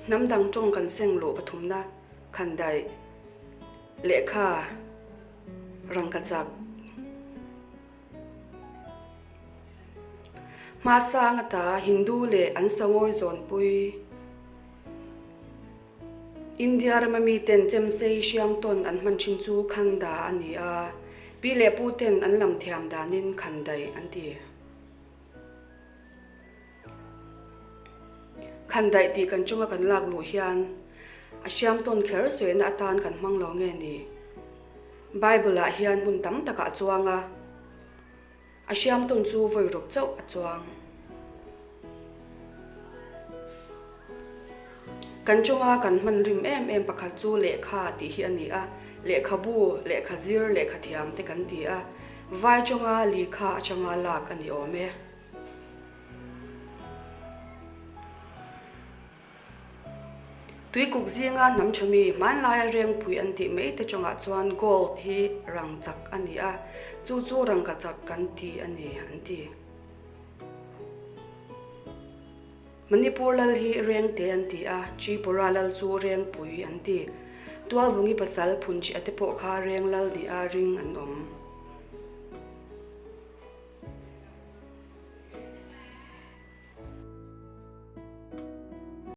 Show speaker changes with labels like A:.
A: Hnam dang tawng kan seng luh pathumna khandaih lehkha rangkachak. Hmasang ata Hindu leh an sangawi zawnpui India rama miten chemsei hriam tawn an hman thin chu Khanda a ni a, pi leh pu ten an lam thiam danin Khandaih an ti. Khandaih tih kan chunga kan lak luh hian a hriam tawn kher sawina atan kan hmang lo nge ni? Bible-ah hian hmun tam takah a chuang a, a hriam tawn chu vawi ruk chauh a chuang. Kan chunga kan hman rim em em pakhat chu lehkha tih hi a ni a, lehkhabu, lehkha zir, lehkha thiam te kan ti a, vai chunga lihkha atanga lak a ni awm e. Tuikuk zinga hnam tha mi hmanlaia rengpui an tih mai te chungah chuan gold hi rang chak a ni a, chu chu rangka chak kan ti a ni an ti. Manipur lal hi rengte an ti a, Tripura lal chu rengpui an ti. Tualvungi pasal phunchia te pawh kha reng lal nia ring an awm.